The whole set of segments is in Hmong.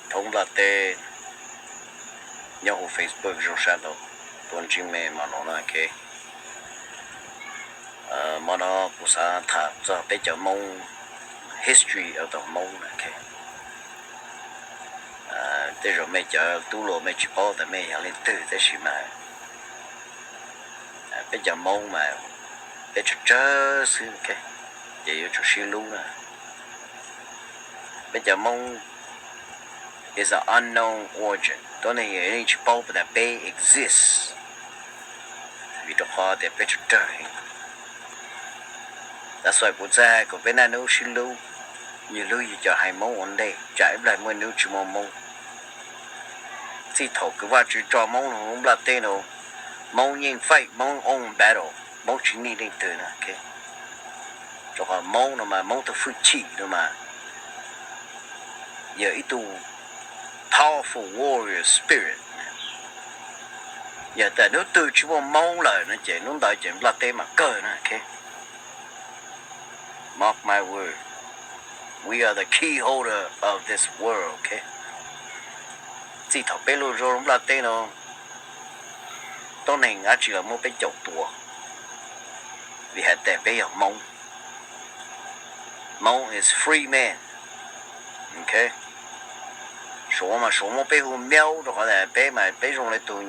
Thoob nplaj teb nyob huv Facebook zoo sab nraud, tuaj ntsib me mo no na, ok. Mo no kuv xav tham txog peb cov Moob, history of the Moob na, ok. Tej zaum mej cov tub hluas mej tsis paub tas mej yog leej twg, tab sis mas peb cov Moob mas peb tsawg tsawg xwb, ok, ces yuav tsum sib hlub na. Peb cov Moob is an unknown origin, tuab neeg yeej tsis paub tas peb exist, vim rau qhov tias peb tsawg tsawg heev. That's why kuv txhaj hais kom peb naj nub sib hlub, yug hlub yug cov haiv Moob ua ntej, tsam ib plag muaj nub tsis muaj Moob. Txij thaum kws Vajtswv tso Moob lug nplaj teb no, Moob yeej fight Moob own battle, Moob tsis nij leej twg na, ok. Rau qhov Moob no mas, Moob tug hwj chim no mas yog ib tug powerful warrior spirit. Yog tas nub twg tsis muaj Moob lawm no ces nub ntawd ces nplaj teb mas kawg na, ok. Mark my word, we are the key holder of this world, ok. Txij thaum peb luag zog nplaj teb no, tuab neeg dab tsi los muab peb caum tua, vim hais tas peb yog Moob. Moob is free man, ok. Suav mas Suav muab peb hu Miaub rau qhov tas peb mas peb zoo le ib tug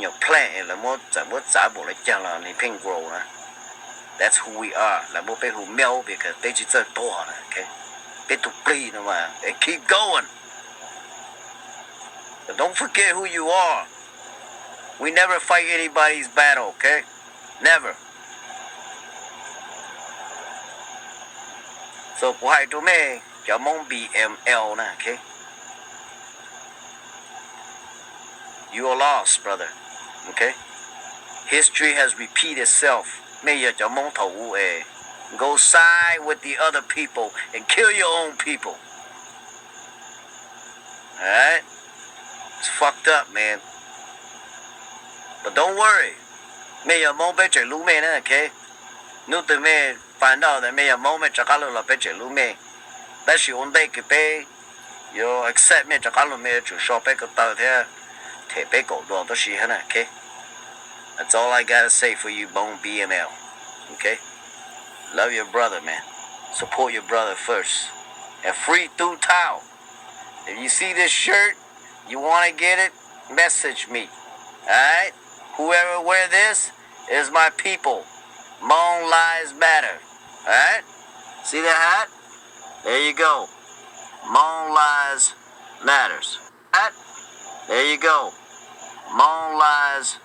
nyuam plant, lawv muab txawm muab txav npaum le caag los nws pheej grow na. That's who we are, lawv muab peb hu Miaub because peb tsis txawj tuag na, ok. Peb tug plig no mas keep going, but don't forget who you are. We never fight anybody's battle, ok, never. So kuv hais rau mej cov Moob B M L na, ok, you are lost, brother, ok. History has repeated itself. Mej yog cov Moob thaum ub es go side with the other people and kill your own people. It's fucked up, man. But don't worry, mej yog Moob peb tseem hlub mej na, ok. Nub twg mej find out tas mej yog Moob mej rov qab lug los peb tseem hlub mej. Tab sis ua ntej kws peb yuav accept mej rov qab lug mej yuav tsum so peb ko taw thiab them peb kaum dua tuab si hab na, ok. That's all I gotta say for you, Moob B M L. Okay? Love your brother, man. Support your brother first. And free Tu Tau. If you see this shirt, you want to get it, message me. Alright? Whoever wear this is my people. Hmong lives matter. Alright? See the hat? There you go. Hmong lives matters. Hat? There you go. Hmong lives